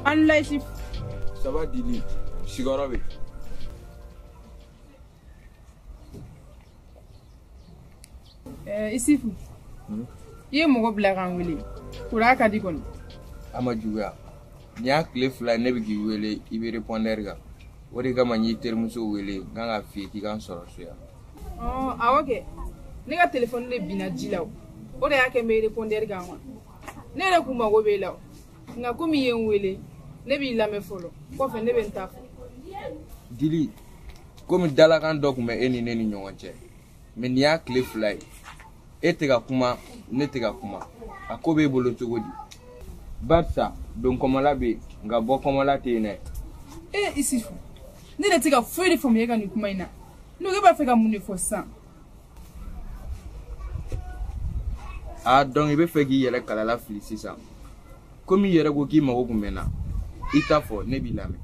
An la Isif. Ça va Dili, sigiyɔrɔ bɛ. Isifu, i ye mɔgɔ bila ka n wele. Kura ka di kɔni. A ma juguya. Nin y'a tile 2 ye ne bɛ k'i wele i bɛ répondeur kan. O de kama n y'i terimuso wele n kan ka f'i ye k'i ka n sɔrɔ so yan. Awɔ kɛ. Ne ka téléphone de binna ji la o. O de y'a kɛ n bɛ répondeur kan wa. Ne yɛrɛ kun mago b'e la o. Nka komi i ye n wele, ne b'i lamɛn fɔlɔ. Kɔfɛ ne bɛ n ta fɔ. Dili, komi dalakan dɔ tun bɛ e ni ne ni ɲɔgɔn cɛ. Mais nin y'a tile 2 ye. E tɛ ka kuma, ne tɛ ka kuma. A ko b'e bolo cogo di? Barisa don kɔmɔla bɛ yen, nka bɔ kɔmɔla tɛ yen dɛ. Isifu, ne yɛrɛ tɛ ka foyi de faamuya e ka nin kuma in na. N'o e b'a fɛ ka mun de fɔ sisan? Donc i bɛ fɛ k'i yɛrɛ kalala fili sisan. Komi i yɛrɛ ko k'i mago kun bɛ n na, i ta fɔ ne b'i lamɛn.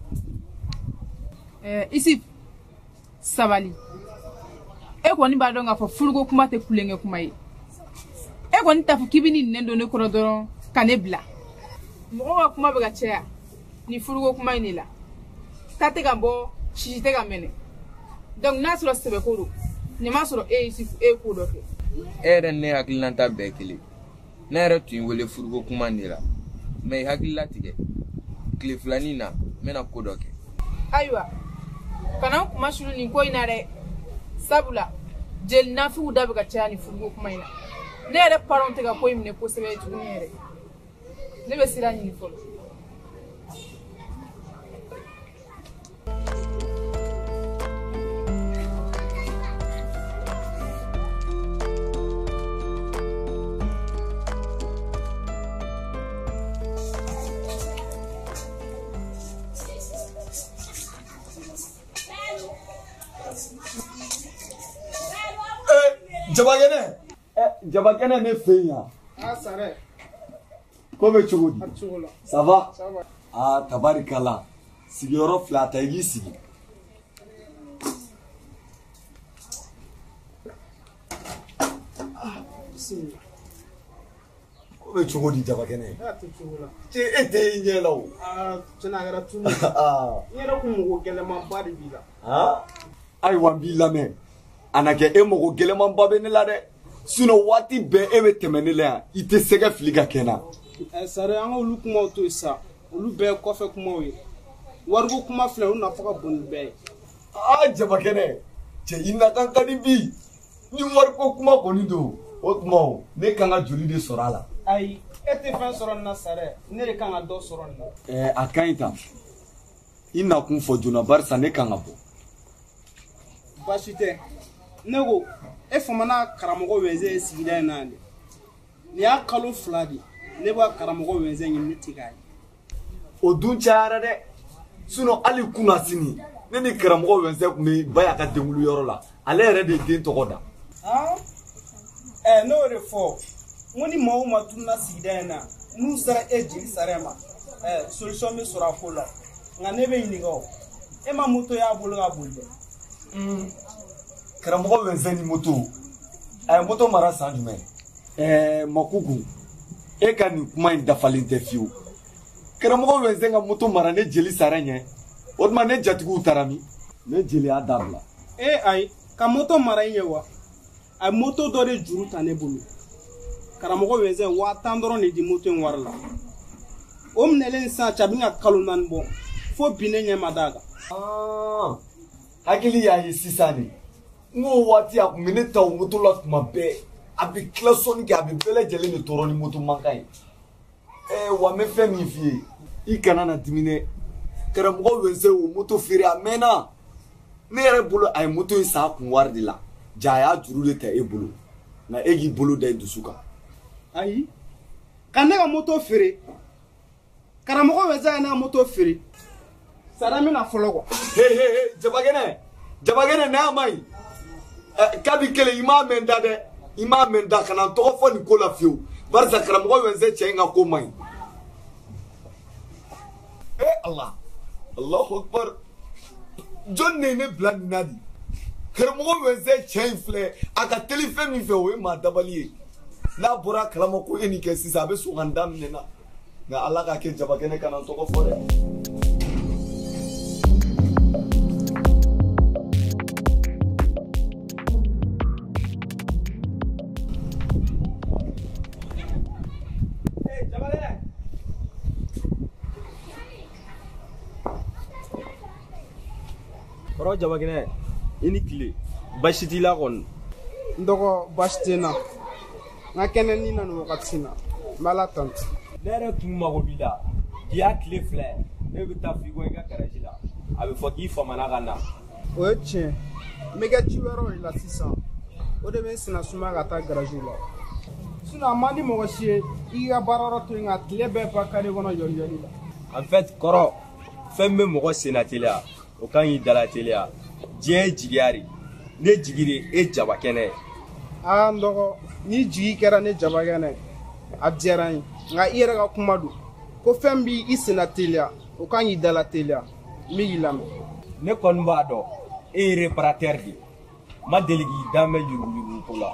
Isif, sabali. E kɔni b'a dɔn k'a fɔ furuko kuma tɛ kulonkɛ kuma ye. E kɔni t'a fɔ k'i bɛ nin nɛn don ne kɔrɔ dɔrɔn ka ne bila. Mɔgɔw ka kuma bɛ ka caya nin furuko kuma in de la. Ta tɛ ka bɔ, sisi tɛ ka mɛnɛ. Donc n'a sɔrɔ sɛbɛko don, nin m'a sɔrɔ e Isif e ye ko dɔ kɛ. E yɛrɛ ni ne hakilinata bɛɛ kelen. Ne yɛrɛ tun ye wele furuko kuma in de la. Mais i hakili latigɛ. Tile filanin na, n bɛna ko dɔ kɛ. Ayiwa, kana n kuma sulu nin ko in na dɛ. Sabula, jeli nafigiw da bɛ ka caya nin furuko kuma in na. Ne yɛrɛ parents tɛ ka ko in minɛ kosɛbɛ tuguni yɛrɛ. Ne bɛ sira ɲini fɔlɔ. Jabakɛnɛ, Jabakɛnɛ ne fɛ yen yan. Sare. Ko bɛ cogo di? Ça va? Tabarikala. Sigiyɔrɔ 2 ta i k'i sigi. Ko bɛ cogo di Jabakɛnɛ? Cɛ e tɛ i ɲɛ la o. Tiɲɛna a kɛra tulu ye. N yɛrɛ kun mɔgɔ gɛlɛnmanba de b'i la. Ayiwa n b'i lamɛn. A na kɛ e mɔgɔ gɛlɛnmanba bɛ ne la dɛ. Sinon waati bɛɛ e bɛ tɛmɛ ne la yan, i tɛ sɛgɛ fili ka kɛ n na. Sare, an ka olu kumaw to yen sa. Olu bɛɛ ye kɔfɛ kumaw ye. Wariko kuma filɛ, olu nafa ka bon ni bɛɛ ye. Jabakɛnɛ, cɛ i nakan ka di bi. Ni wariko kuma kɔni don, o tuma o, ne kan ka joli de sɔrɔ a la. Ayi, e tɛ fɛn sɔrɔ nin na Sare, ne de kan ka dɔ sɔrɔ nin na. A ka ɲi tan. I nakun fɔ joona barisa ne kan ka bɔ. Baasi tɛ. Ne ko, e famana karamɔgɔ Wɛnzɛn ye sigida in na yan dɛ. Nin y'a kalo 2 de ye, ne b'a karamɔgɔ Wɛnzɛn ɲini ne tɛ k'a ye. O dun cayara dɛ. Sinon hali kunasini, ne ni karamɔgɔ Wɛnzɛn tun bɛ Baya ka denkuli yɔrɔ la. Ale yɛrɛ de ye den tɔgɔ da. Ne y'o de fɔ. N ko ni maa o maa tununa sigida in na, n'u sera e jeli Sare ma, solution bɛ sɔrɔ a ko la. Nka ne bɛ ɲininka o, e ma moto y'a bolo ka boli dɛ. Karamɔgɔ Wɛnzɛn ni moto, a ye moto mara san jumɛn? Makuku, e ka nin kuma in dafalen tɛ fiyewu. Karamɔgɔ Wɛnzɛn ka moto mara ne jeli Sare ɲɛ, o tuma ne jatigiw taara min? Ne jeli y'a dabila. Ayi, ka moto mara i ɲɛ wa? A ye moto dɔ de juru ta ne bolo. Karamɔgɔ Wɛnzɛn 10,000 dɔrɔn de di moto in wari la. O minɛlen sisan cɛ a bɛ ka kalo 4 bɔ, fo bi ne ɲɛ ma d'a kan. Hakili y'a ye sisan de. N ko waati a kun bɛ ne ta o moto la tuma bɛɛ. A bɛ tila sɔnni kɛ, a bɛ bɛɛ lajɛlen de tɔɔrɔ ni moto mankan ye. Wa n bɛ fɛn min f'i ye, i kana na dimi dɛ. Karamɔgɔ Wɛnzɛn o moto feere a mɛnna. Ne yɛrɛ bolo a ye moto in san a kun wari de la. Ja a y'a juru de ta e bolo. Nka e k'i bolo da i dusu kan. Ayi, ka ne ka moto feere. Karamɔgɔ Wɛnzɛn ye ne ka moto feere. Sara n bɛna fɔlɔ kɔ. He, Jabakɛnɛ, Jabakɛnɛ n'a ma ɲi. Kabi kelen i m'a mɛn da dɛ. I m'a mɛn da, kana n tɔgɔ fɔ nin ko la fiyewu. Barisa karamɔgɔ Wɛnzɛn cɛ in ka ko man ɲi. Ala, Alahu akbar. Jɔn de ye ne bila nin na de? Karamɔgɔ Wɛnzɛn cɛ in filɛ, a ka teli fɛn min fɛ o ye maa dabali ye. N'a bɔra a kalama ko e nin kɛ sisan, a bɛ sɔn ka n da minɛ n na. Nka Ala k'a kɛ jabakɛnɛ kana n tɔgɔ fɔ dɛ. Kɔrɔ Jabakɛnɛ, i ni tile. Baasi t'i la kɔni? N dɔgɔ baasi tɛ n na. N ka kɛnɛ ni na nin wagati in na. N bɛ Ala tanto. Ne yɛrɛ tun mago b'i la. Bi y'a tile fila ye. Ne bɛ taa f'i kɔ i ka garaji la. A bɛ fɔ k'i famana ka na. O ye tiɲɛ. N bɛ kɛ ci wɛrɛw de la sisan. O de bɛ n senna sumaya ka taa garajiw la. Sinon a man di mɔgɔ si ye i k'i ka baarayɔrɔ to yen ka tile bɛɛ ban kare kɔnɔ yɔliyɔli la. En fait kɔrɔ, fɛn bɛ mɔgɔ senna teliya. O kan k'i dala teliya. Diɲɛ ye jigiya de. Ne jigi de e Jabakɛnɛ ye. Aa n dɔgɔ, ni jigi kɛra ne Jabakɛnɛ ye, a diyara n ye. Nka i yɛrɛ ka kuma don ko fɛn b'i senna teliya, o kan k'i dala teliya. N bɛ k'i lamɛn. Ne kɔni b'a dɔn e ye réparateur de ye. N ma deli k'i da mɛn yuruguyurugu ko la.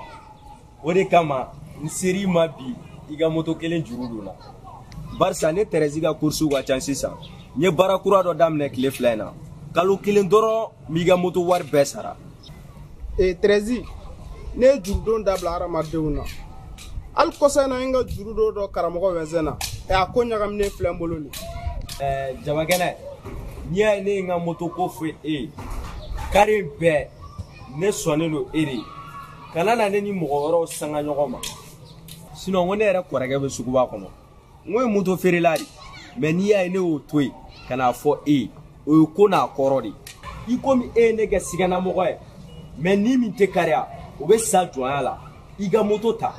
O de kama n ser'i ma bi i ka moto kelen juru don na. Barisa ne Tɛrɛsi ka courses ka ca sisan. N ye baara kura dɔ daminɛ tile fila in na. Kalo kelen dɔrɔn n b'i ka moto wari bɛɛ sara. Ee Tɛrɛsi, ne ye jurudon dabila hadamadenw na. Hali kɔsa in na n ka juru dɔ dɔ karamɔgɔ Wɛnzɛn na. A ko ɲagaminen filɛ n bolo nin. Jabakɛnɛ, n'i y'a ye ne ye n ka moto ko fɔ e ye, kare bɛɛ ne sɔnnen don e de ye. Kana na ne ni mɔgɔ wɛrɛw sanga ɲɔgɔn ma. Sinon n ko ne yɛrɛ kɔrɔkɛ bɛ suguba kɔnɔ. N ko ye moto feerela de. Mais n'i y'a ye ne y'o to yen ka n'a fɔ e ye, o ye ko n'a kɔrɔ de. I komi e ye ne kɛ siganamɔgɔ ye, mais ni min tɛ kariya, o bɛ sa jɔnya la. I ka moto ta.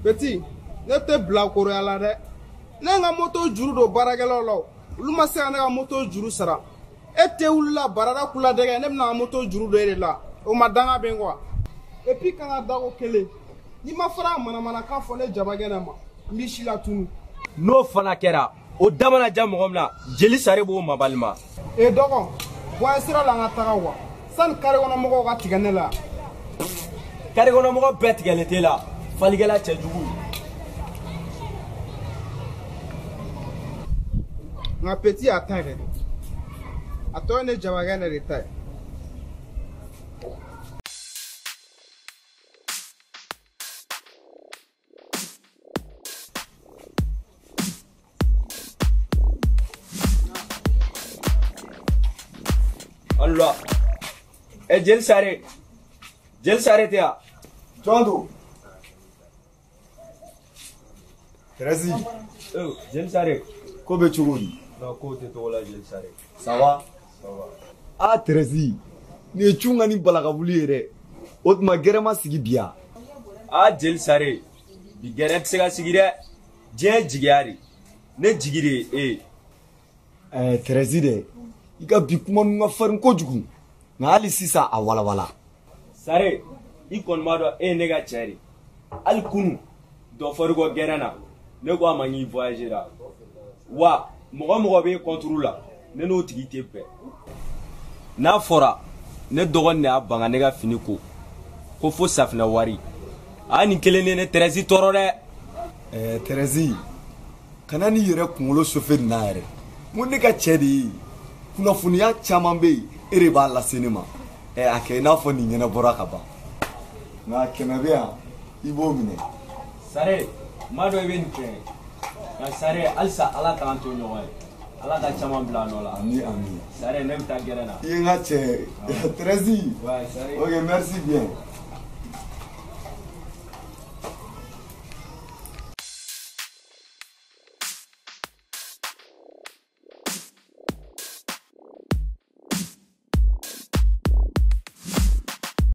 Petit, ne tɛ bila koroya la dɛ. Ne ye n ka moto juru don baarakɛlaw la, olu ma se ka ne ka moto juru sara. E tɛ wulila barada kula dɛgɛ, ne bɛna n ka moto juru don e de la. O ma danga bɛ n kɔ. Et puis kan ka dako kelen, n'i ma fara manamanakan fɔ ne Jabakɛnɛ ma, n b'i si latunu. N'o fana kɛra, o da mana ja mɔgɔ min na, jeli sare b'o mabalima. E dɔgɔ, bɔ sira la an ka taga wa. Sani kare kɔnɔ mɔgɔw ka tigɛ ne la. Kare kɔnɔ mɔgɔ bɛɛ tigɛlen t'e la. Falikɛla cɛjugu. Nka petit y'a ta kɛ dɛ. A tɔ ye ne Jabakɛnɛ de ta ye. Allah. E jeli sare. Jeli sare tɛ yan. Jɔn don? Tɛrɛsi. Jeli sare. Ko bɛ cogo di? Non, ko tɛ tɔgɔ la jeli sare. Ça va? Ça va. Ah Tɛrɛsi, nin ye cun ka ni balakawuli ye dɛ. O tuma gɛrɛ ma sigi bi yan. Ah jeli sare, bi gɛrɛ tɛ se ka sigi dɛ. Diɲɛ ye jigiya de. Ne jigi de ye e ye. Tɛrɛsi dɛ, i ka bi kuma ninnu ka farin kojugu. Nka hali sisan a walawala. Sare, i kɔni b'a dɔn e ye ne ka cɛ de. Hali kunu dɔ fɔr'i kɔ gɛrɛn na, ne ko a ma n k'i voyagera. Wa mɔgɔ mɔgɔ b'e contre la, ne n'o tigi tɛ bɛn. N'a fɔra ne dɔgɔnin de y'a ban ka ne ka fini ko, ko fo safinɛ wari. A nin kelen de ne Tɛrɛsi tɔɔrɔ dɛ. Tɛrɛsi, kana n'i yɛrɛ kunkolo sofe nin na yɛrɛ. N ko ne ka cɛ de ye. Kunnafoniya caman bɛ yen, e de b'a lase ne ma. A kɛ i n'a fɔ nin ɲɛnabɔra ka ban. Nka 100 bɛ yan, i b'o minɛ. Sare, n b'a dɔn i bɛ nin kɛ. Nka Sare, halisa Ala k'an to ɲɔgɔn ye. Ala ka caman bila a nɔ la. Ami ami. Sare, ne bɛ taa gɛrɛn na. I ye n ka cɛ ye. Tɛrɛsi. Ouais, Sare. Ok, merci bien.